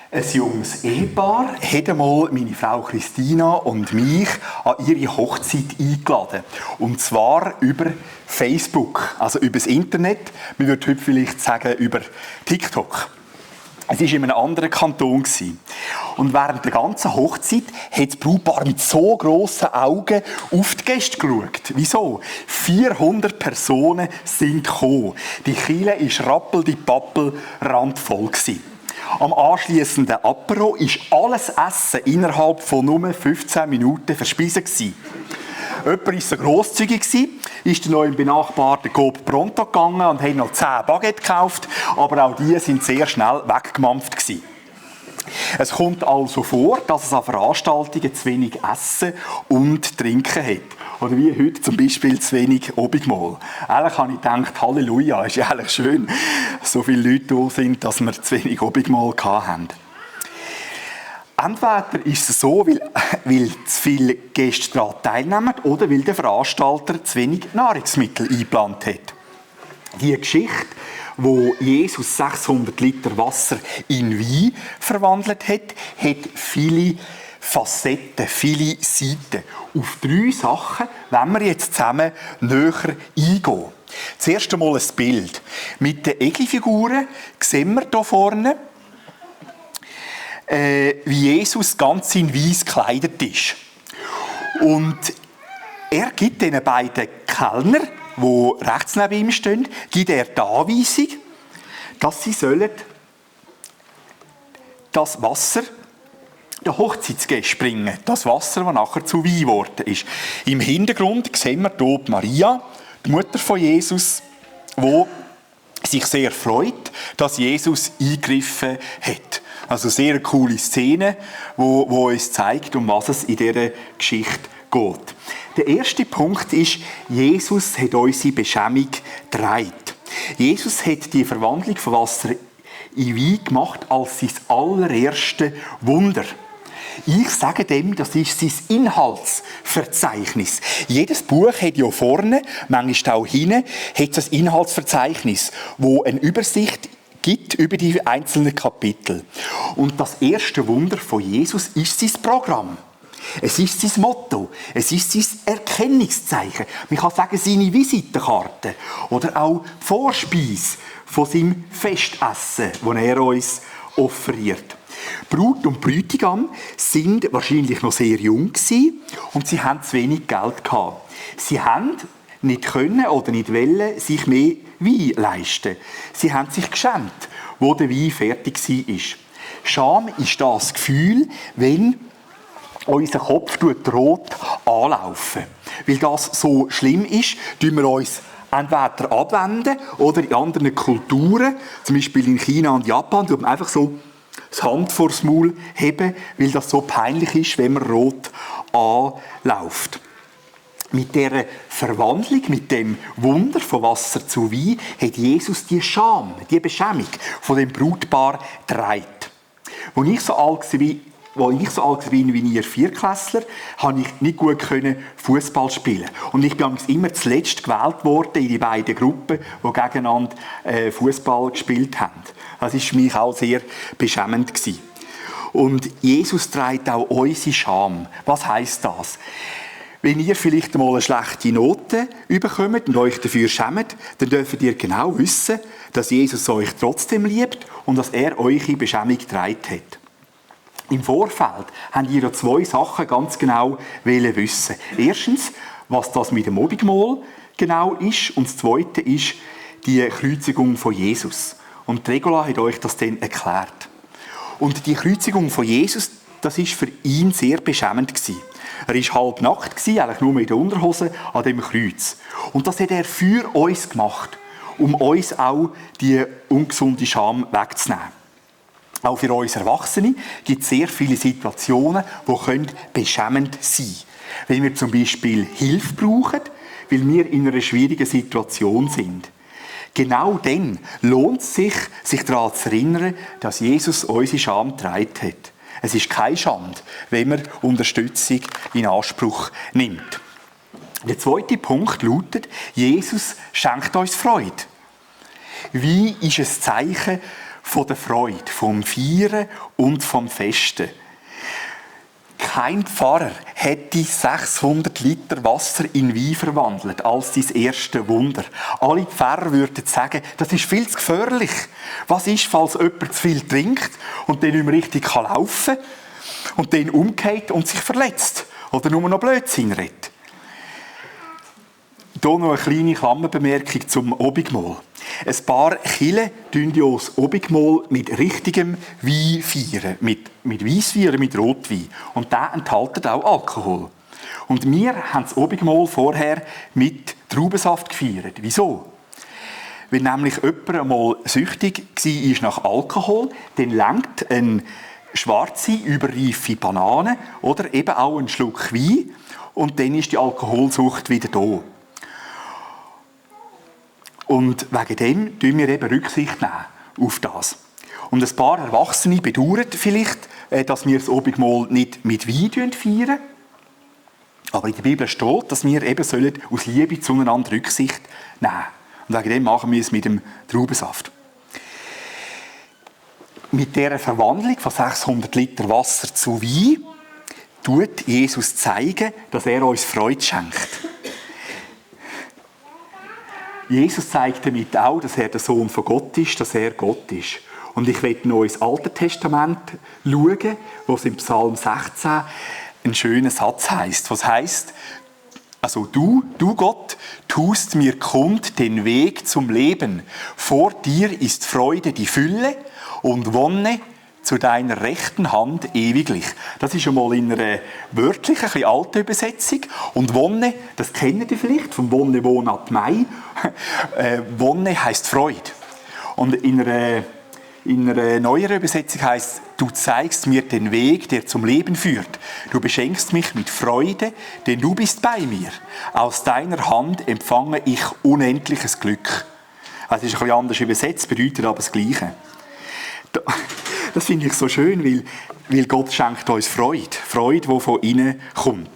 Ein junges Ehepaar hat einmal meine Frau Christina und mich an ihre Hochzeit eingeladen. Und zwar über Facebook, also über das Internet. Man würde heute vielleicht sagen, über TikTok. Es war in einem anderen Kanton. Und während der ganzen Hochzeit hat das Brautpaar mit so grossen Augen auf die Gäste geschaut. Wieso? 400 Personen sind gekommen. Die Kille war rappeldi-pappel randvoll. Am anschliessenden Apero war alles Essen innerhalb von nur 15 Minuten verspeisen. Jemand war so grosszügig, ist dann noch im benachbarten Coop Pronto gegangen und hat noch 10 Baguette gekauft, aber auch die sind sehr schnell weggemampft. Es kommt also vor, dass es an Veranstaltungen zu wenig Essen und Trinken hat. Oder wie heute zum Beispiel zu wenig Obigmahl. Eigentlich habe ich gedacht, Halleluja, ist ja eigentlich schön, so viele Leute da sind, dass wir zu wenig Obigmahl hatten. Entweder ist es so, weil zu viele Gäste daran teilnehmen oder weil der Veranstalter zu wenig Nahrungsmittel eingeplant hat. Die Geschichte, wo Jesus 600 Liter Wasser in Wein verwandelt hat, hat viele Facetten, viele Seiten. Auf 3 Sachen wollen wir jetzt zusammen näher eingehen. Zuerst einmal ein Bild. Mit den Egelfiguren sehen wir hier vorne, wie Jesus ganz in Weiss gekleidet ist. Und er gibt diesen beiden Kellner, die rechts neben ihm stehen, gibt er die Anweisung, dass sie sollen das Wasser der Hochzeitsgäste bringen. Das Wasser, das nachher zu Wein geworden ist. Im Hintergrund sehen wir hier Maria, die Mutter von Jesus, die sich sehr freut, dass Jesus eingegriffen hat. Also sehr eine coole Szene, wo uns zeigt, um was es in dieser Geschichte geht. Der erste Punkt ist, Jesus hat unsere Beschämung getragen. Jesus hat die Verwandlung von Wasser in Wein gemacht als sein allererste Wunder. Ich sage dem, das ist sein Inhaltsverzeichnis. Jedes Buch hat ja vorne, manchmal auch hinten, hat ein Inhaltsverzeichnis, wo eine Übersicht gibt über die einzelnen Kapitel. Und das erste Wunder von Jesus ist sein Programm. Es ist sein Motto. Es ist sein Erkennungszeichen. Man kann sagen, seine Visitenkarte. Oder auch die Vorspeise von seinem Festessen, das er uns offeriert. Brut und Bräutigam sind wahrscheinlich noch sehr jung gewesen und sie haben zu wenig Geld gehabt. Sie haben nicht können oder nicht wollen sich mehr Wein leisten. Sie haben sich geschämt, wo der Wein fertig war. Scham ist das Gefühl, wenn unser Kopf rot anlaufen. Weil das so schlimm ist, tun wir uns entweder abwenden oder in anderen Kulturen, zum Beispiel in China und Japan, tut man einfach so das Hand vors Maul heben, weil das so peinlich ist, wenn man rot anläuft. Mit dieser Verwandlung, mit dem Wunder von Wasser zu Wein, hat Jesus die Scham, die Beschämung von dem Brautpaar getragen. Als ich so alt war wie ihr Viertklässler, konnte ich nicht gut Fußball spielen. Und ich bin immer zuletzt gewählt worden in die beiden Gruppen, die gegeneinander Fußball gespielt haben. Das war für mich auch sehr beschämend. Und Jesus trägt auch unsere Scham. Was heisst das? Wenn ihr vielleicht mal eine schlechte Note bekommt und euch dafür schämt, dann dürft ihr genau wissen, dass Jesus euch trotzdem liebt und dass er eure Beschämung getragen hat. Im Vorfeld haben ihr 2 Sachen ganz genau wissen. Erstens, was das mit dem Obigmahl genau ist. Und das Zweite ist die Kreuzigung von Jesus. Und Regula hat euch das dann erklärt. Und die Kreuzigung von Jesus, das war für ihn sehr beschämend gewesen. Er war halb nackt, eigentlich nur mit der Unterhose an dem Kreuz. Und das hat er für uns gemacht, um uns auch die ungesunde Scham wegzunehmen. Auch für uns Erwachsene gibt es sehr viele Situationen, die beschämend sein können. Wenn wir zum Beispiel Hilfe brauchen, weil wir in einer schwierigen Situation sind. Genau dann lohnt es sich daran zu erinnern, dass Jesus unsere Scham getragen hat. Es ist keine Schande, wenn man Unterstützung in Anspruch nimmt. Der zweite Punkt lautet, Jesus schenkt uns Freude. Wein ist ein Zeichen von der Freude, vom Feiern und vom Festen. Kein Pfarrer hätte 600 Liter Wasser in Wein verwandelt als sein erstes Wunder. Alle Pfarrer würden sagen, das ist viel zu gefährlich. Was ist, falls jemand zu viel trinkt und dann nicht mehr richtig laufen kann und dann umkehrt und sich verletzt oder nur noch Blödsinn redet? Hier noch eine kleine Klammerbemerkung zum Obigmahl. Ein paar Kirchen feiern ja das Obigmahl mit richtigem Wein feiern. Mit Weisswein, mit Rotwein. Und der enthält auch Alkohol. Und wir haben das Obigmahl vorher mit Traubensaft gefeiert. Wieso? Wenn nämlich jemand einmal süchtig war nach Alkohol, dann reicht eine schwarze, überreife Banane oder eben auch ein Schluck Wein und dann ist die Alkoholsucht wieder da. Und wegen dem nehmen wir eben Rücksicht nehmen auf das. Und ein paar Erwachsene bedauern vielleicht, dass wir das Obigmahl nicht mit Wein feiern. Aber in der Bibel steht, dass wir eben aus Liebe zueinander Rücksicht nehmen sollen. Und wegen dem machen wir es mit dem Traubensaft. Mit dieser Verwandlung von 600 Liter Wasser zu Wein tut Jesus zeigen, dass er uns Freude schenkt. Jesus zeigt damit auch, dass er der Sohn von Gott ist, dass er Gott ist. Und ich möchte noch ins Alte Testament schauen, wo es im Psalm 16 einen schönen Satz heisst. Was heisst, also du Gott, tust mir kund den Weg zum Leben. Vor dir ist Freude die Fülle und Wonne zu deiner rechten Hand ewiglich. Das ist einmal in einer wörtlichen, ein bisschen alten Übersetzung. Und Wonne, das kennt ihr vielleicht, vom Wonne Monat Mai. Wonne heisst Freude. Und in einer neueren Übersetzung heisst, du zeigst mir den Weg, der zum Leben führt. Du beschenkst mich mit Freude, denn du bist bei mir. Aus deiner Hand empfange ich unendliches Glück. Also, das ist ein bisschen anders übersetzt, bedeutet aber das Gleiche. Das finde ich so schön, weil Gott schenkt uns Freude. Freude, die von innen kommt.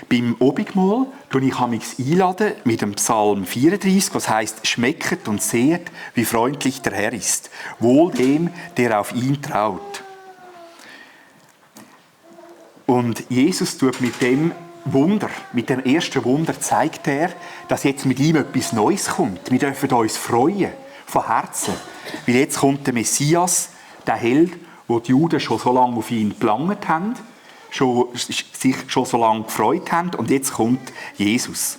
Beim Obigmahl lade ich einladen mit dem Psalm 34, was heisst, schmecket und sehet, wie freundlich der Herr ist. Wohl dem, der auf ihn traut. Und Jesus tut mit dem Wunder, mit dem ersten Wunder zeigt er, dass jetzt mit ihm etwas Neues kommt. Wir dürfen uns freuen, von Herzen. Weil jetzt kommt der Messias, der Held, wo die Juden schon so lange auf ihn gelangt haben, sich schon so lange gefreut haben, und jetzt kommt Jesus.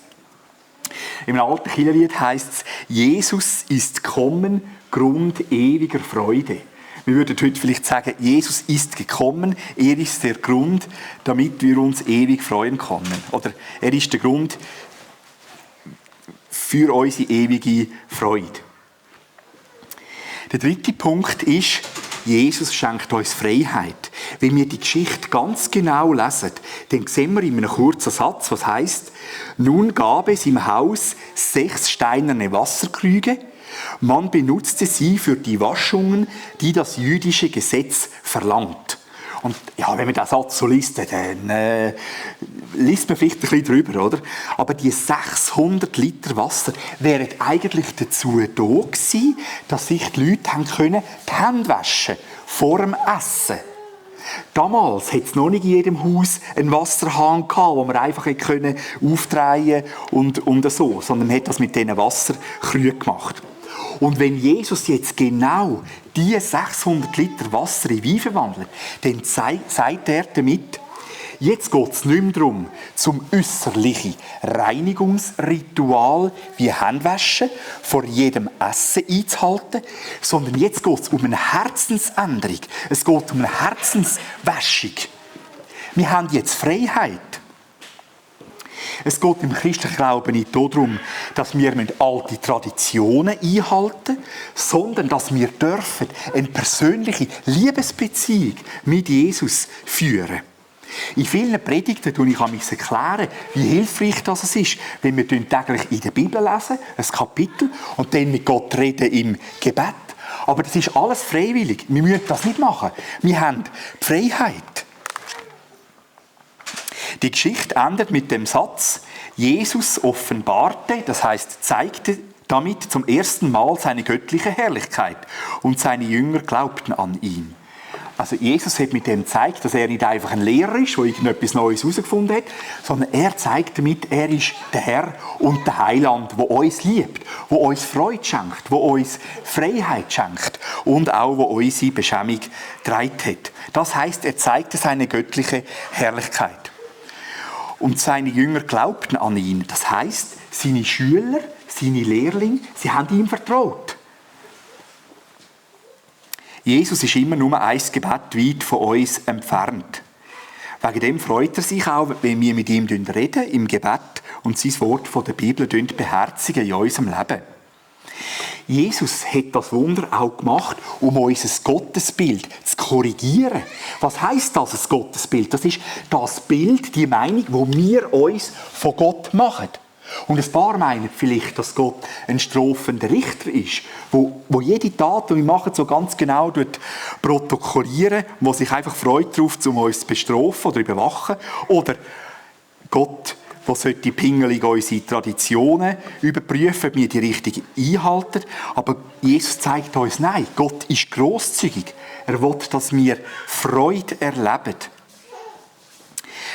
Im alten Kirchenlied heisst es, Jesus ist gekommen, Grund ewiger Freude. Wir würden heute vielleicht sagen, Jesus ist gekommen, er ist der Grund, damit wir uns ewig freuen können. Oder er ist der Grund für unsere ewige Freude. Der dritte Punkt ist, Jesus schenkt uns Freiheit. Wenn wir die Geschichte ganz genau lesen, dann sehen wir in einem kurzen Satz, was heisst, nun gab es im Haus 6 steinerne Wasserkrüge. Man benutzte sie für die Waschungen, die das jüdische Gesetz verlangt. Und ja, wenn man den Satz so liest, dann liest man vielleicht ein bisschen drüber, oder? Aber die 600 Liter Wasser wären eigentlich dazu da gewesen, dass sich die Leute die Hände waschen vor dem Essen. Damals hat es noch nicht in jedem Haus einen Wasserhahn gehabt, wo man einfach aufdrehen und so, sondern man hat das mit diesen Wasserkrügen gemacht. Und wenn Jesus jetzt genau diese 600 Liter Wasser in Wein verwandelt, dann sagt er damit, jetzt geht es nicht mehr darum, zum äußerlichen Reinigungsritual wie Händewaschen vor jedem Essen einzuhalten, sondern jetzt geht es um eine Herzensänderung. Es geht um eine Herzenswäschung. Wir haben jetzt Freiheit. Es geht im christlichen Glauben nicht darum, dass wir alte Traditionen einhalten müssen, sondern dass wir eine persönliche Liebesbeziehung mit Jesus führen. In vielen Predigten erkläre ich, wie hilfreich das ist, wenn wir täglich in der Bibel lesen, ein Kapitel, und dann mit Gott reden im Gebet. Aber das ist alles freiwillig. Wir müssen das nicht machen. Wir haben die Freiheit. Die Geschichte endet mit dem Satz, Jesus offenbarte, das heisst zeigte damit zum ersten Mal seine göttliche Herrlichkeit und seine Jünger glaubten an ihn. Also Jesus hat mit dem gezeigt, dass er nicht einfach ein Lehrer ist, der irgendetwas Neues herausgefunden hat, sondern er zeigt damit, er ist der Herr und der Heiland, der uns liebt, der uns Freude schenkt, der uns Freiheit schenkt und auch, der unsere Beschämung getragen hat. Das heisst, er zeigte seine göttliche Herrlichkeit. Und seine Jünger glaubten an ihn. Das heisst, seine Schüler, seine Lehrlinge, sie haben ihm vertraut. Jesus ist immer nur ein Gebet weit von uns entfernt. Wegen dem freut er sich auch, wenn wir mit ihm reden im Gebet und sein Wort von der Bibel beherzigen in unserem Leben. Jesus hat das Wunder auch gemacht, um unser Gottesbild zu korrigieren. Was heisst das, ein Gottesbild? Das ist das Bild, die Meinung, die wir uns von Gott machen. Und ein paar meinen vielleicht, dass Gott ein strafender Richter ist, wo jede Tat, die wir machen, so ganz genau protokollieren, wo sich einfach freut darauf, um uns zu bestrafen oder überwachen. Oder Gott, der sollte pingelig unsere Traditionen überprüfen, ob wir die richtig einhalten. Aber Jesus zeigt uns, nein, Gott ist grosszügig. Er will, dass wir Freude erleben.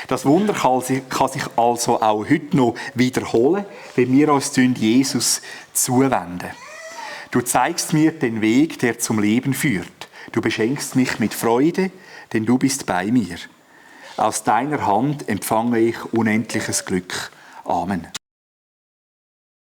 Das Wunder kann sich also auch heute noch wiederholen, wenn wir uns Jesus zuwenden. Du zeigst mir den Weg, der zum Leben führt. Du beschenkst mich mit Freude, denn du bist bei mir. Aus deiner Hand empfange ich unendliches Glück. Amen.